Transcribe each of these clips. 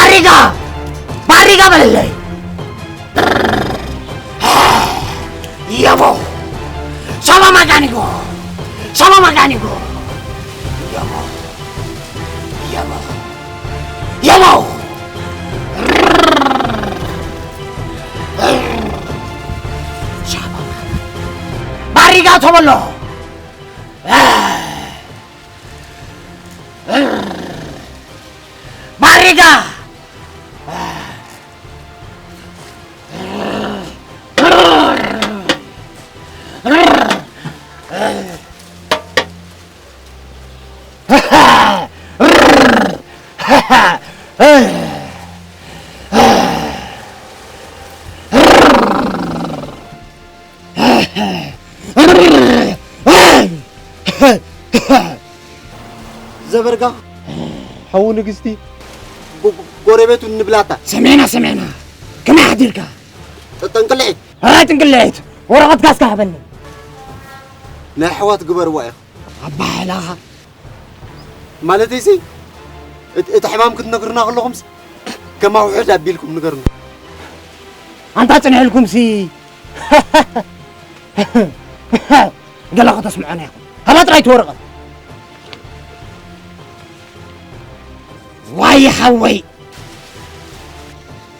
ባሪጋ! ባሪጋ በለለይ! የቦ! ሻባ ማጋኒጎ! ሻባ ማጋኒጎ! የቦ! የቦ! የቦ! ሻባ ማጋኒጎ! ባሪጋ ተበሎ! ባሪጋ! ዘበርጋ ሓዉ ንግስቲ፣ ጎ-፣ ጎረቤቱ ንብላታ። ሰሜና፣ ሰሜና፣ ከመይ ሓዲርካ? ጠ-፣ ጠንቅልዒት። ኣይ ጥንቅልዒት፣ ወረቐትካ እስከ ሃበኒ። ናይ ኣሕዋት ግበርዋ ኢኹም። ኣባህላኻ። ማለተይሲ፣ እት-፣ እቲ ሕማም ክትነግሩና ከለኹምስ፣ ከም ኣውሕድ ኣቢልኩም ንገሩና። ኣንታ ጽንሕልኩምሲ፣ ገለ ከተስምዑና ኢኹም። ሃባ ጥራይ እቲ ወረቐት። ዋይ ሓወይ፣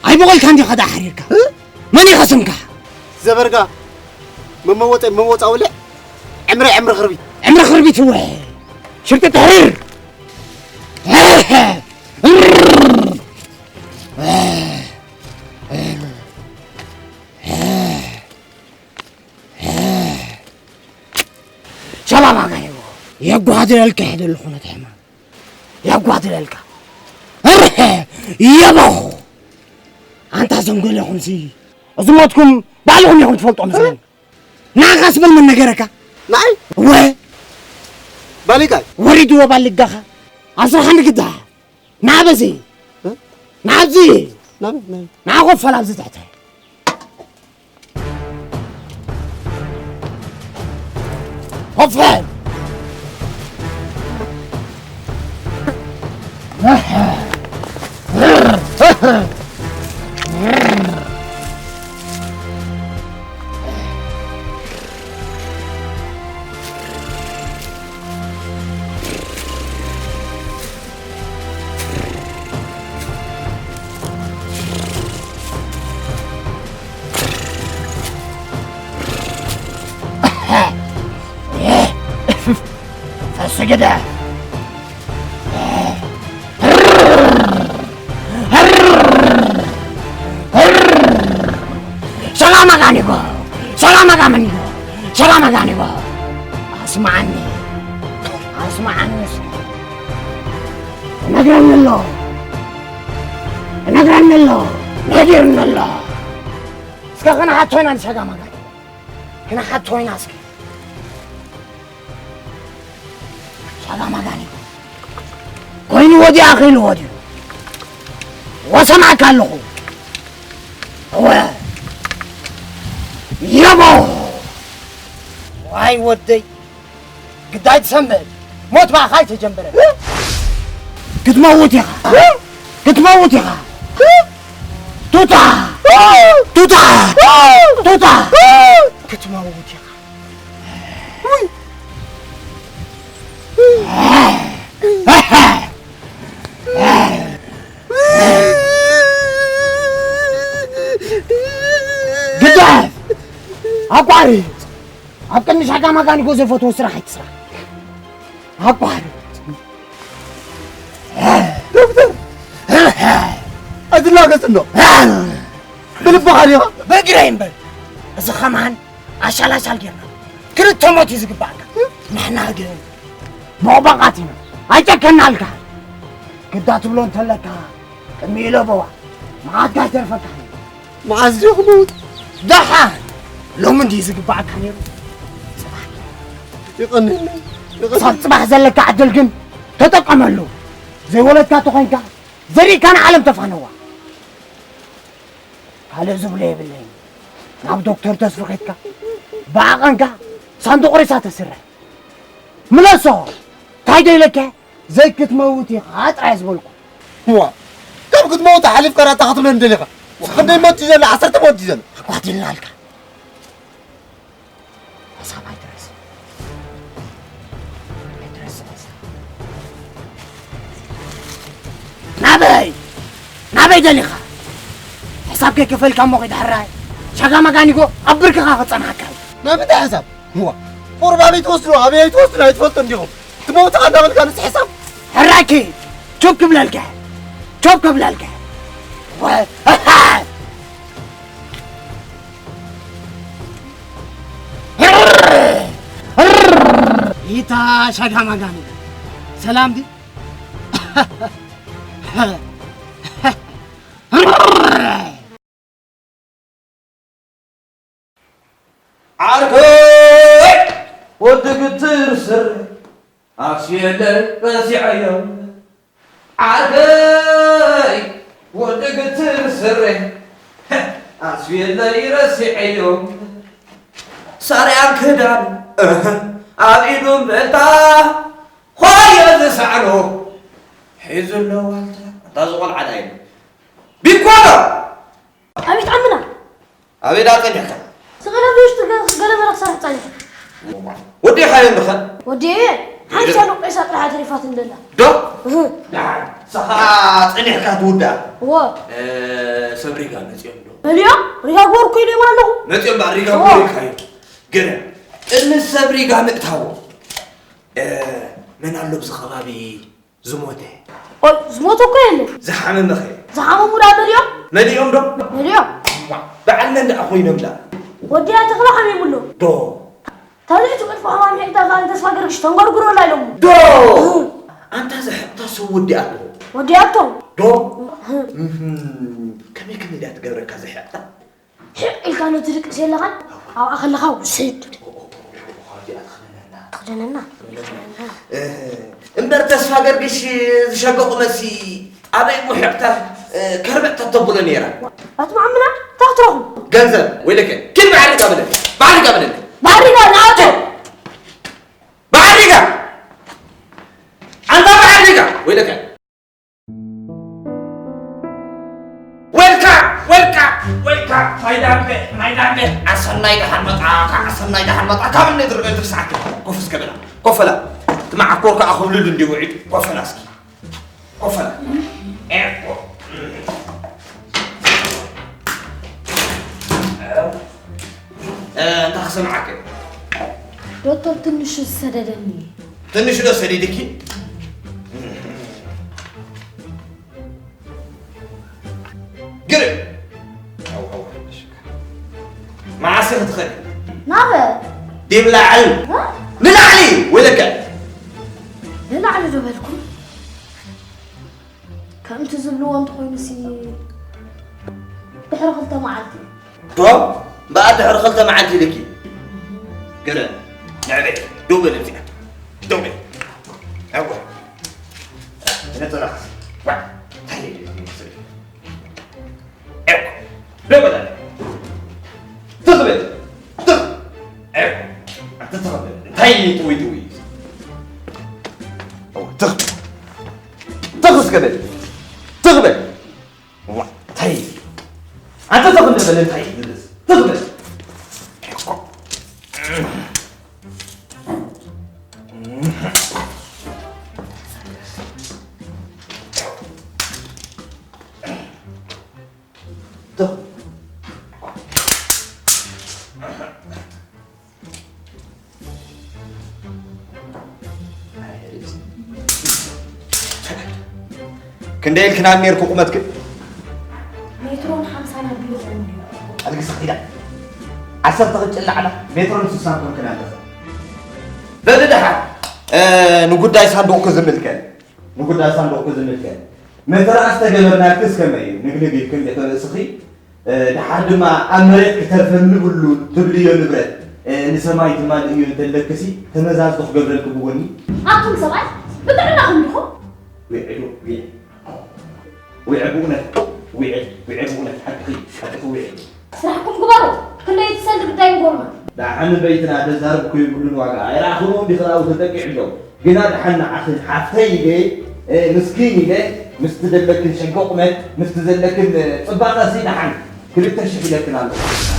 ኣይበቖልካን ዲኻ ደኣ ሓሪርካ? እ? መን እዩ ኸስምካ? ዘበርጋ፣ መመወፀ-፣ መመወፃ ውልዕ፣ ዕምረ፣ ዕምረ ኽርቢት። ዕምረ ኽርቢት እወ፣ ሽርጢ ትሕሪር። ሸላም ኣጋይቦ፣ የጓድለልካ ይሕደሉ ኹነት ሕማም። የጓድለልካ። እርሐ፣ የበኹ። ኣንታ እዞም ገለኹምሲ፣ እዚ ሞትኩም ባዕልኹም ኢኹም ትፈልጦ መስለኒ። ንዓኻስ መን መን ነገረካ? ንዓይ? እወ። ባሊጋይ? ወሪድዎ ባሊጋኻ። ኣስራሓ ንግዳሕ። ንዓበዚ። እ? ንዓብዚ። ናበይ? ናበይ? ንዓ ኮፈል ኣብዚ ትሕተ። ኮፈል። ፈስግደ። ሰላም ኣጋኒጎ፣ ሰላም ኣጋመኒጎ፣ ሰላም ኣጋኒጎ። ኣስማዓኒ፣ ኣስማዓኒ እስከ። እነግረኒ ኣሎ፣ እነግረኒ ኣሎ፣ ነጊርኒ ኣሎ። እስከ ክንሓቶ ኢና ንሰጋም ኣጋኒጎ፣ ክንሓቶ ኢና እስከ። ሻጋ ማጋኒ ኮይኑ ወዲያ ኸይሉ ወዲዩ ወሰማዕካ ኣለኹ። እወ የቦ ዋይ ወደይ ግዳይ ትሰምዕ ሞት ባዕኻ ኣይተጀምበረ ክትመውት ኢኻ ክትመውት ኢኻ ቱታ ቱታ ቱታ ክትመውት ኢኻ ግዳፍ ኣቋርጽ ኣብ ቅድሚ ሻጋ ማጋኒጎ ዘይፈትዎ ስራሕ ኣይትስራሕ ኣቋርጽ ዶክተር ኣትላገጽ እንዶ ብልብኻ ዲኻ ብእግረይ እምበር እዚ ኸማን ኣሻላሻል ጌርና ክልተ ሞት እዩ ዝግባኣካ ንሕና ግን ቦቕባቓት ኢና ኣይጨከናልካ ግዳ ትብሎ እንተለካ ቅድሚ ኢለበዋ መዓትካ ይተርፈካ መዓዝ ድዩ ክመውት ደሓን ሎሚ እንድዩ ዝግባኣካ ነይሩ ይቐንየለይ ክሳብ ፅባሕ ዘለካ ዕድል ግን ተጠቀመሉ ዘይወለድካ ተኾይንካ ዘሪእካ ንዓለም ተፋነዋ ካልእ ዝብሎ የብለይን ናብ ዶክተር ተስፉ ኸድካ ብዓቐንካ ሳንዱቕ ሬሳ ተስርሕ ምለሶ እንታይ ዶ ኢለካ ዘይክትመውት ኢኻ ጥራይ ዝበልኩ ዋ ካብ ክትመውት ሓሊፍካ ራእታ ክትብለኒ ደሊኻ? ክንደይ ሞት እዩ ዘሎ? ዓሰርተ ሞት እዩ ዘሎ። ኣጓዲልናልካ። ሓሳብ ኣይትረስ። ኣይትረስ ሓሳብ። ናበይ? ናበይ ደሊኻ? ሕሳብ ከይከፈልካ እሞ ኺድ ሕራይ። ሻጋ ማጋኒጎ ኣብ ብርክኻ ክጸንሓካ እዩ። ናይ ምንታይ ሕሳብ? እዋ፣ ቁሩብ ኣበይ ትወስድዎ፣ ኣበይ ኣይትወስድን ኣይትፈልጡን ዲኹም? ትመውት ኣላ በልካ ንስ ሕሳብ? ሕራይ ኪድ። ቹብ ክብለልካ። ቹብ ክብለልካ። ወ-፣ ኢታ ሻጋ ማጋኒ ሰላም ዲ ዓርከይ ወዲ ግትር ስር ኣስየለ በዚዐዮም ዓርከይ ወዲ ግትር ስረ ኣስቤለይ ረሲዐዮ ሳርያን ክዳን እህ፣ ኣብ ኢዱ እምበልታ ኾየ ዝሰዕሎ ሒዙ ኣሎ ዋልታ። ኣታ ዝቖልዓ ዳይ ቢኳሎ ኣቤት ዓምና ኣበይ ደኣ ጸኒሕካ? ስቕ ኢለ ኣብ ውሽጢ ገ-፣ ገለ መለ ክሰርሕ ጸኒሐ። ወዲእኻዮ እንድኻ? ወዲኤ፣ ሓንቲ ሻንዱቕ ቄሳ ጥራሕ ተሪፋትኒ ዘላ። ዶ? እህ። ደሓን፣ ንስኻ ጸኒሕካ ትውዳእ። እወ። እ፣ ሰብ ሪጋ መጺኦም ዶ? መሊኦም? ሪጋ ግበሩ እኮ ኢለዮም ኣለኹ። መጺኦም በኣ ሪጋ እወ። ግበሩ ኢልካዮም። ገለ፣ ቅድሚ ሰብ ሪጋ ምእታዎም፣ እ፣ መን ኣሎ ኣብዚ ከባቢ ዝሞተ? ኦይ፣ ዝሞተ እኮ የለን። ዝሓመመኸ? ዝሓመሙ ደኣ መሊኦም? መሊኦም ዶ? መሊኦም። እማ፣ በዓል መን ደኣ ኮይኖም ደኣ? ወዲያ ተኽለ ሓሚሙ ኣሎ። ዶ? ታዲያ እቲ መጥፎ ሕማም ሒዝካ ከኣ ንተስፋ ገርግሽ ተንጎርጉረላ ኢሎሞ። ዶ? እህ። ኣንታ እዚ ሕቕታ ሰብ ወዲኣቶ። ወዲኣቶ? ዶ? እህ። እህም፣ ከመይ ከመይ ደኣ ትገብረካ እዚ ሕቕታ? ሕቕ ኢልካ ነቲ ድቅስ የለኻን ኣብኣ ከለኻ ውሰድ። እዚኣ ትኽደነና። ትኽደነና። ትኽደነና። እ፣ እምበር ተስፋ ገርግሽ ዝሸገቑ መሲ ኣበይ እሞ ሕቕታ፣ እ፣ ከርብዕ ተተብሎ ነይራ። ኣቲ መዓምና እንታይ ክትረኽቡ? ገንዘብ ወይለከ ኪድ ብዓል ሪጋ በለኒ። ብዓል ሪጋ በለኒ። ብዓል ሪጋ ንኣቶ። ብዓል ሪጋ። ኣንታ ብዓል ሪጋ ወይለከ። ዌልካም፣ ዌልካም፣ ዌልካም። ማይ ዳምቤ፣ ማይ ዳምቤ። ኣሰናይ ደሓን መጣካ፣ ኣሰናይ ደሓን መጣካ። ካብ እነ ድርበ ድርሳዕክ። ኮፍ እስከ በላ። ኮፈላ። ትማዓኮር ከኣ ክብልሉ እንዲሁ ውዒሉ። ኮፈላ እስኪ። ኮፈላ። ኤርፖርት። እ፣ እንታይ ክሰምዓካ? ዶክተር ትንሹ ዝሰደደኒ። ትንሹ ዶ ሰዲድኪ? ግርም። ሃው፣ ሃው፣ ሃው። መዓስ ክትኸዲ? ናበ? ዲብ ላዕል። እ? ንላዕሊ ወይለከ? ንላዕሊ ዶ በልኩ? ከምቲ ዝብልዎ እንተኾይኑሲ ድሕሪ ክልተ መዓልቲ። ዶ? እምበኣር ድሕሪ ክልተ መዓልቲ ኢልኪ። ገለ ንዕበይ። ደው በል እዚኣ። ደው በል። ኣዋ። ነጸላኻ። ዋ። እንታይ እዩ ዝመስል? ኤኮ። ደው በል። ትኽ በል። ትኽ። ኤኮ። ኣንተ ትኽ በል። እንታይ እዩ ጥውይ ጥውይ? ኣዋ፣ ትኽ። ትኽ እስከ በል። ትኽ በል። ዋ፣ እንታይ እዩ? ኣንተ ተው እንደ በለ እንታይ እዩ ዝብልስ? ትኽ በል። ትኽ። ክንደይ ኢልክና ኔርኩ ቁመትክን? ሜትሮን ሓምሳን ኣቢሉ ኮይኑ። ኣልግስ ኺዳ። ዓሰርተ ክጭል ላዕላ ሜትሮን ስሳን ኮንክን ኣለኸ። በሊ ደሓን፣ እ፣ ንጉዳይ ሳንዱቕኩ ዝምልከት፣ ንጉዳይ ሳንዱቕኩ ዝምልከት። መተርኣስ ተገበርናልክስ ከመይ እዩ? ንግንግ ኢልክን ዲኺ ርእስኺ እ፣ ደሓር ድማ ኣብ መሬት ክተርፈኒ ብሉ ትብልዮ ንብረት፣ እ፣ ንሰማይ ትማልእዮ እንተለክሲ ተመዛዝቶ ክገብረልኪ ብጎኒ። ኣቱም ሰብኣይ ብጥዕናኹም ዲኹም? ዊዒ ዶ፣ ዊዒ። ዊዒ ብእውነት፣ ዊዒ፣ ዊዒ ብእውነት፣ ሓቅኺ፣ ሓቅኺ ዊዒ። ስራሕኩም ግበሩ፣ ክንደይ ትሰልዲ ግዳይ ንጎርና። ደሓን በይትና ደዛርብ እኮ የብሉን ዋጋ። ኣይረኣኽንዎ እንዲኺ ኣብኡ ተጠቂዑ ኣሎ። ግና ደሓን ንዓኺ ሓፍተይ ኢለ፣ እ፣ ምስኪን ኢለ፣ ምስቲ ዘለክን ሸንኮ ቁመት፣ ምስቲ ዘለክን ጽባቐ ሲ ደሓን ክልተ ሽሕ ኢለክን ኣሎ።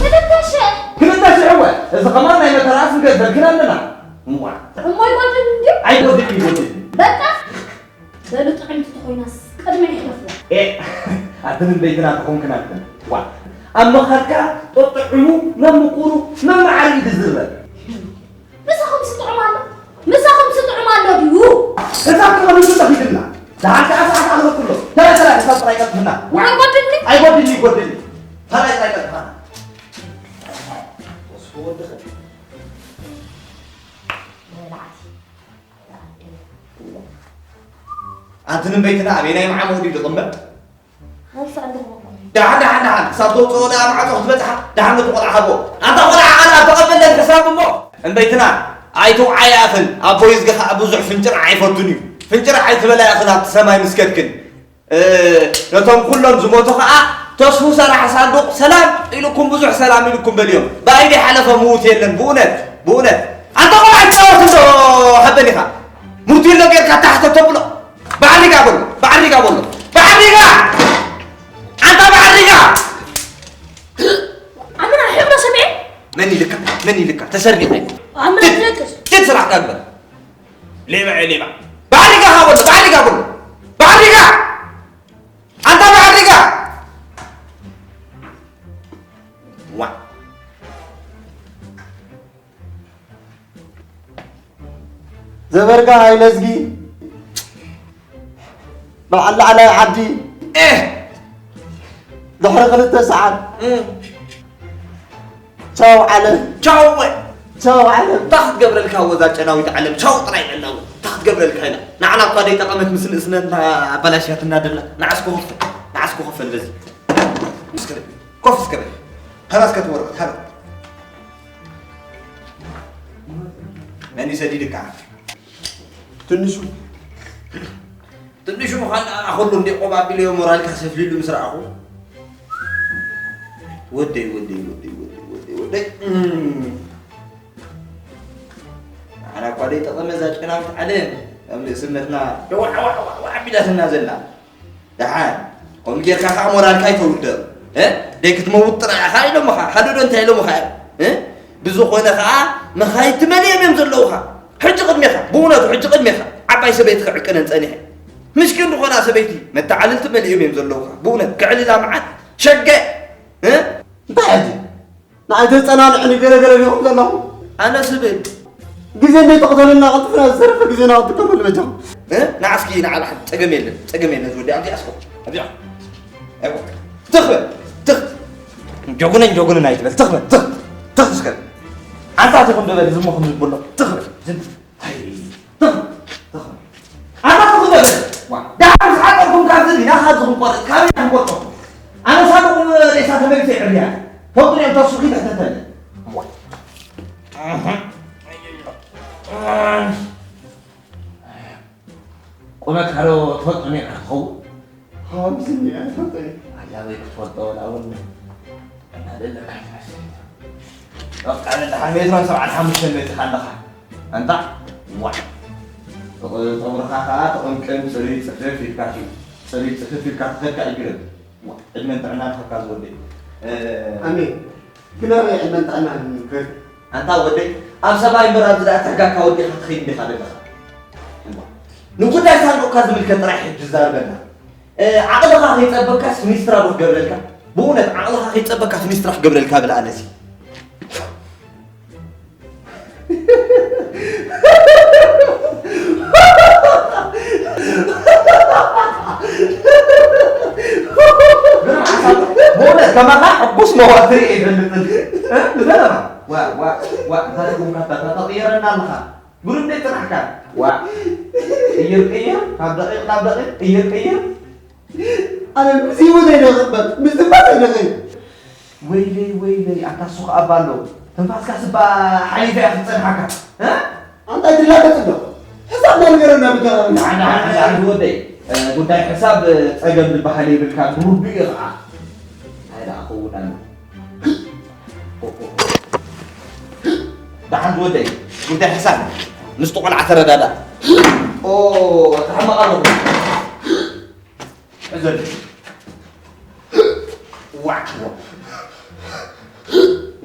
ክልተ ሽሕ? ክልተ ሽሕ እወ፣ እዚ ኸማን ናይ መተርኣስ ንገዘልክን ኣለና። እዋ። እሞ ይጎድል እንድዩ? ኣይጎድል፣ ይጎድል። በቃ፣ በሉ ጥዕምቲ ተኾይናስ ቅድመ ይሕለፍዎ። ኤ፣ ኣትን በይትና ተኾንክን ኣትን። ዋ፣ ኣብ መኻድካ ጠጥዕሙ፣ መምቁሩ፣ መማዓሪ እዩ ዝዝረብ። ምሳኹም ስጥዑም ኣሎ? ምሳኹም ስጥዑም ኣሎ ድዩ? እዛ ትቐንሱ ተኺድና። ደሓር ከኣ ሰዓት ኣኽለኩሎ። ተራ ተራ ክሳብ ጥራይ ቀጥፍና። ኣይጎድልኒ። ኣይጎድልኒ፣ ይጎድልኒ። ተራ ጥራይ ቀጥፍና። ወስኹ ወድኸ። ኣንቲ ንበይትና ኣበይ ናይ መዓመው ድዩ ዝቕመጥ? ደሓን፣ ደሓን፣ ደሓን። ክሳብ ተውፅኦ ደኣ ማዕፆ ክትበፅሓ፣ ደሓን ነቲ ቆልዓ ሃቦ። ኣንታ ቆልዓ ቃል ኣብ ተቐበለን ሕሳብ እሞ። እምበይትና፣ ኣይትውዓይ ኣኽን፣ ኣቦይ እዝጊ ኸዓ ብዙሕ ፍንጭርዓ ኣይፈቱን እዩ። ፍንጭርዓ ኣይትበላ ኣኽን ኣብቲ ሰማይ ምስ ከድክን። እ፣ ነቶም ኩሎም ዝሞቱ ኸዓ፣ ተስፉ ሰራሕ ሳንዱቕ ሰላም ኢሉኩም፣ ብዙሕ ሰላም ኢሉኩም በልዮም። ብኣይ ዘይሓለፈ ምዉት የለን፣ ብእውነት፣ ብእውነት። ኣንታ ቆልዓ ኣይትጻወት እንዶ፣ ሃበኒ ኢኻ። ሙርቲሎ ጌርካ ታሕተ ተብሎ። ባዕሪጋ በሎ፣ ባዕሪጋ በሎ፣ ባዕሪጋ! ኣንታ ባዕሪጋ! ኣምና ሕምሮ ሰሚዐ? መን ኢልካ? መን ኢልካ? ተሰርቢኻ ኢኻ። ኣምና ትለቅስ። ትት ስራሕካ ግበር። ሌባ እየ ሌባ። ባዕሪጋ በሎ፣ ባዕሪጋ በሎ፣ ባዕሪጋ! ኣንታ ባዕሪጋ! ዋ! ዘበርጋ ሃይለዝጊ በዓል ላዕላይ ዓዲ ኤህ! ድሕሪ ክልተ ሰዓት እም። ቻው ዓለም። ቻው እወ። ቻው ዓለም። እንታይ ክትገብረልካ እወ እዛ ጨናዊት ዓለም? ቻው ጥራይ ኢላ እወ። እንታይ ክትገብረልካ ኢላ? ንዓና እኳ ደይጠቐመት ምስ ንእስነትና ኣበላሽያትና ደላ። ንዓስ ኮፍ በል። ንዓስ ኮፍ በል በዚ። እስከ ኮፍ እስከ በል። ሃባ እስከ እቲ ወረቐት ሃባ። መን እዩ ሰዲድካ? ትንሹ። ትንሹ ምዃን ደኣ ኩሉ እንዲ ቆብ ኣቢለዮ ሞራልካ ሰፍሊሉ ምስ ረኣኹ። ወደይ፣ ወደይ፣ ወደይ፣ ወደይ፣ ወደይ፣ ወደይ። እም። ንዓና እኳ ደይጠቐመ እዛ ጨናዊት ዓለም ኣብ ንእስነትና ዋዕ፣ ዋዕ፣ ዋዕ፣ ዋዕ ኣቢላትና ዘላ። ደሓን፣ ከምኡ ጌርካ ኸዓ ሞራልካ ኣይተውድቕ። እ? ደይ ክትመውት ጥራይ ኢኻ ኢሎምኻ። ሃዶ ዶ እንታይ ኢሎምኻ እዮም? እ? ብዝኾነ ኸዓ መኻይድ ትመልኦም እዮም ዘለዉኻ። ሕጂ ቅድሜኻ፣ ብእውነቱ ሕጂ ቅድሜኻ። ዓባይ ሰበይቲ ክዕቅነን ጸኒሐ። ምስኪን ዝኾና ሰበይቲ መተዓልልቲ መሊኦም እዮም ዘለዉኻ። ብእውነት ክዕልላ መዓት ሸገ። እ? እንታይ ሕጂ? ንዓይ ተጸናንዑኒ ገለ ገለ ዲኹም ዘለኹም? ኣነ ስብል። ግዜ እንተይተቕተለና ቀልጥፍና ዝተረፈ ግዜና ክትጥቀመሉ በጃኹም። እ? ንዓስኪ ንዓል ሓንቲ ጸገም የለን፣ ጸገም የለን ዝወዲ ኣብዚኣ እስኮ፣ ኣብዚኣ። ኣይዋ። ትኽ በል፣ ትኽ። ጀጉነን ጀጉነን ኣይትበል፣ ትኽ በል፣ ትኽ። ትኽ እስከ። ኣንታ ትኹን ዶ በል፣ ዝሞ ከም ዝብሎ፣ ትኽ በል። ዝም። ኣይ፣ ትኽ፣ ትኽ። ኣታ ትኽ በል። ዋ፣ ደሓር ምስ ዓጸርኩም ካብዚ ዲና ካብዚ ክንቆርጽ፣ ካበይ ክንቆርጾ? ኣነ ሳንዱቕ ሬሳ ተመሊሰ ይዕርያ። ፎቅ ድዮም ተስፉ ኪድ ሕተተለ። ዋ። ቁመትካ ዶ ትፈልጦ ኔርካ ትኸውን? ከምዚ እኒኣ ትፈልጦ እዩ። ኣላበይ ክትፈልጦ ወላ እውን እናደለካ ትመስል። በቃ ደሓን ሜትሮን ሰብዓን ሓሙሽተን መጺኻ ኣለኻ። ኣንታ ዋዕ። ጸጉርኻ ኸኣ ተቐምቅም፣ ጽርይ ጽፍፍ ኢልካ ሂድ። ጽርይ ጽፍፍ ኢልካ ትኸድካ እዩ ግርም። ዋዕ፣ ዕድመን ጥዕናን ይሃብካ ዝወደይ። እ፣ ኣሜን። ግን ኣበይ ዕድመን ጥዕናን ይምክር? ኣንታ ወደይ፣ ኣብ ሰብኣይ እምበር ኣብዚ ደኣ ተሕጋካ ወዲኻ ትኸይድ እንዲኻ ዘለኻ። እዋ፣ ንጉዳይ ሳንዱቕካ ዝምልከት ጥራይ ሕጂ ዛረበና። እ፣ ዓቕልኻ ከይጸበካስ ሚኒስትራ ዶ ክገብረልካ? ብእውነት ዓቕልኻ ከይጸበካ ሚኒስትራ ክገብረልካ ብል ኣነሲ። ብእውነት ከማኻ ሕጉስ መዋእለ ርእየ ኣይፈልጥን። እ? ብዘረባ። ዋ፣ ዋ፣ ዋ፣ እንታይ ኢኹም ካታ፣ ካታ ትቕየረና ኣለኻ። ግሩም ደይ ጽናሕካ። ዋ። ቅይር፣ ቅይር፣ ካብ ደቂቕ ናብ ደቂቕ፣ ቅይር፣ ቅይር። ኣነ ምስ ህይወት ኣይደኽበር፣ ምስ ትንፋስ ኣይደኽር። ወይለይ፣ ወይለይ፣ ኣታ እሱ ኸኣ እባ ኣሎ። ትንፋስካ ስባ ሓሊፋ እያ ክትጸንሓካ። እ? ኣንታ ኣይትላገጽ እንዶ። ሕሳብ ዳ ንገረና ብታ። ንዓና፣ ንዓና፣ ንዓና ወደይ። እ፣ ጉዳይ ሕሳብ፣ እ፣ ጸገም ዝበሃል የብልካን፣ ብውዱእ እዩ ኸዓ። እንታይ ደኣ ክኸውን ኣሎ? ደሓን ዝወደይ፣ ጉዳይ ሕሳብ ምስቲ ቆልዓ ተረዳዳ። ኦ፣ ተሓመቕ ኣለኹ። ዋዕ።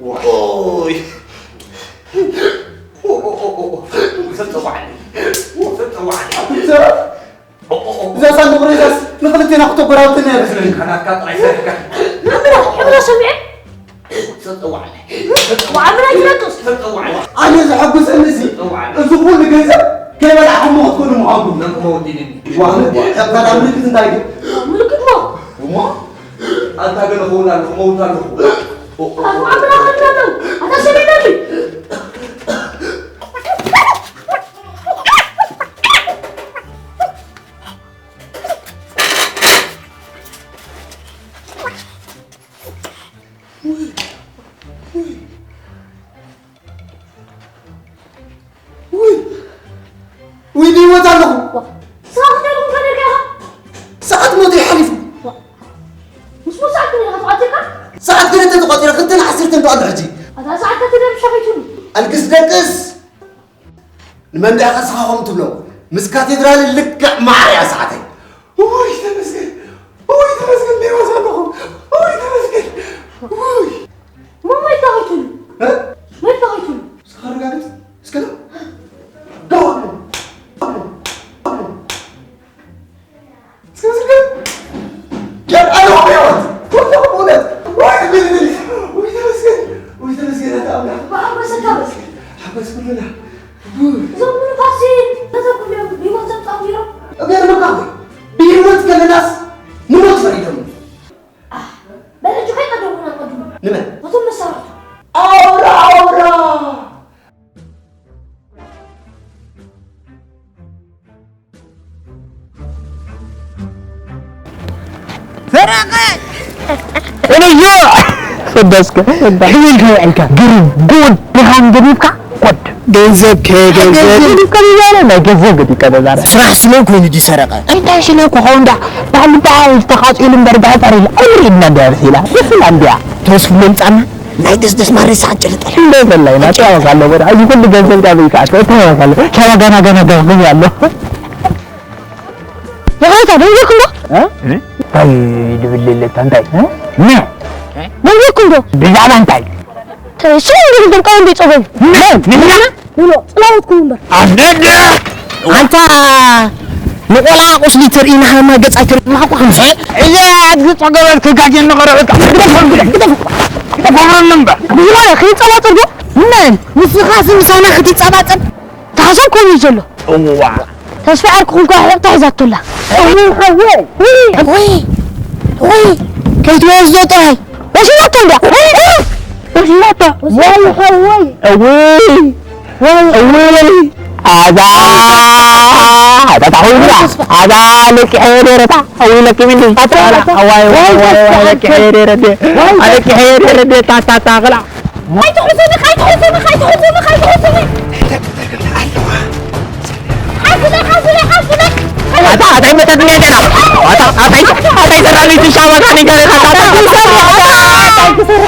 ዋዕ። ኦይ። ኦ፣ ኦ፣ ኦ፣ ኦ። ሰብ ጸዋዕኒ። ሰብ ጸዋዕኒ። ኣንተ ሰብ። ኦ፣ ኦ፣ ኦ። እዛ ሳንዱቕ ሬሳስ ንኽልቴና ክተጎራብትና እያ መስለኒ። ካናትካ ጥራይ ሰሪሕካ። ናብራ፣ ሕብራ ሰሚዐ። ሰብ ጸዋዕኒ። ሰብ ጸዋዕኒ። ዋዕምና ይፍለጡስ። ሰብ ጸዋዕኒ። ኣነ ዘሐጉሰኒ እዚ፣ ሰብ ጸዋዕኒ። እዚ ኩሉ ገንዘብ ከይበላዕኹሞ ክትኮኑ ምዃንኩም። ነንኩሞ ወዲድኒ። ዋዕምና፣ ሕቕታት ኣብ ምልክት እንታይ ግን? ምልክት ሞ? እሞ? ኣንታ ገለ ክኸውን ኣለኹ፣ ክመውት ኣለኹ። ኣፉ ዓምራ ኸድናለሁ። ኣታ ሰበይታለይ። ውይ፣ ውይ፣ ብህይወት ኣለኹ። ንስኻ ክንደይ ኢኹም ከደርካ ኢኻ? ሰዓት ሞተይ ሓሊፉ። ምስ ሞት ሰዓት ክንደይ ኢኻ ተቖጺርካ? ሰዓት ክልተ ተቖጺረ፣ ክልተን ዓሰርተን ደኣ ኣሎ ሕጂ። ኣታ ሰዓት ከትደርብ ሸኺቱኒ። ኣልግስ ደቅስ። ንመን ዲኻ ንስኻ ከምኡ ትብሎ? ምስ ካቴድራል ልክዕ ማዕረ እያ ሰዓተይ። ውይ፣ ተመስገን። ውይ፣ ተመስገን፣ ብህይወት ኣለኹ። ውይ፣ ተመስገን። ውይ። እሞ መን ተኸይቱሉ? እ? መን ተኸይቱሉ? እስከ ኣረጋግጽ። እስከ ና። ጋው። እስከ፣ እስከ። የት ኣለኹ ብህይወት? ወላሂ ብእውነት። ውይ፣ ውይ፣ ውይ፣ ውይ፣ ተመስገን። ውይ፣ ተመስገን፣ ኣታ ኣምላኽ። ብሓጎስ ተመስገን። ሓጎስ ኩልና። እዞም ምኑኻሲ ነቶም ኩሎም ብህይወት ዘጣሚሮም? እገርመካ እኮ፣ ብህይወት ከለናስ ንሞት ፈሪዶም። ኣህ፣ በል ሕጂ ከይቀደሙና ቀድሙ። ንመን? ነቶም መሳርሕቱ። ኣውራ፣ ኣውራ! ሰረቐ! እነዮ! ሰዳስከ፣ ሕዚ ኢልካ ውዒልካ። ግርም፣ ጉድ፣ ድኻም ገዲፍካ፣ ጉድ። ገንዘብ ከ፣ ገንዘብ። ገንዘብ ገዲፍካ ንዛረብ፣ ናይ ገንዘብ ገዲፍካ ንዛረብ። ስራሕ ስለ ኮይኑ ድዩ ሰረቐ? እንታይ ስለ ክኸውን ዳ፣ ባዕሉ ባዕሉ ተቓጺሉ እምበር፣ ባዕሉ ባዕሉ ኣይርኢድና እንድያ፣ መሲላ። ይፍላ እንድያ። ተወስ ብሎ ምጻና? ናይ ደስደስ ማሪ ሰዓት ጭልጥ ኣለ። እንደ በላይ፣ ናቸው ያወቃለሁ፣ ወደ፣ አይ፣ ሁሉ ገንዘብ ዳ በይካ፣ ተዋጋለሁ። ተዋጋና፣ ገና፣ ገና፣ ገና ያለው። የኸይታ ደንገርኩ እንዶ? እ? እንታይ ድብል የለ፣ እንታይ? እ? ምን? ደንገርኩ እንዶ? ብዛዕባ እንታይ? ተ-፣ እሱ እንግዲህ ደንቀው እንደ ጸገብ። ምን? ምን? ብሎ ጽላውትኩም እምበር። ኣደደ! ኣንታ ንቆልዓ ቁስሊ ትርኢ፣ ንሃማ ገጻ ትርኢ፣ ንሃቁ ከምዚ። እዛ ኣግጽ ገበል ክጋጀ ንቐረበካ። ግደፍ፣ ግደፍ፣ ግደፍ። ግደፍ፣ ግደፍ እምበር። ብዝኾነ፣ ክንጸባጸብ ዶ? ምን? ንስኻስ ምሳና ክትጸባጸብ? ተሓሳብ ኮይኑ እዩ ዘሎ። እዋ። ተስፋ ዓርኩ ክንኳ ሕቕታ ሒዛቶ ኣላ። እው፣ ሓወይ። ውይ። ውይ። ውይ። ከይትወስዶ ጥራይ። ወሲዳቶ እንድያ። ወሲዳቶ። ወይ ሓወይ። እውይ። ወይ። እውይ። ኣዛ። ኣዛ ታኹምላ። ኣዛ ለኪ ሄደረታ። እውይ ለኪ ምንዲ። ኣታ። ኣዋይ፣ ዋይ፣ ዋይ፣ ዋይ፣ ለኪ ሄደረደ። ኣለኪ ሄደረደ። ታታታ ቕላ። ኣይትሕዙኒ፣ ኣይትሕዙኒ፣ ኣይትሕዙኒ፣ ኣይትሕዙኒ። ሓዙለይ፣ ሓዙለይ፣ ሓዙለይ። ኣታ፣ ኣታ፣ ይመታትኒ፣ ኣታ፣ ኣታ፣ ኣታ፣ ኣታ፣ ይሰራልኝ፣ ትሻባ፣ ካኒ፣ ካኒ፣ ካኒ፣ ካኒ።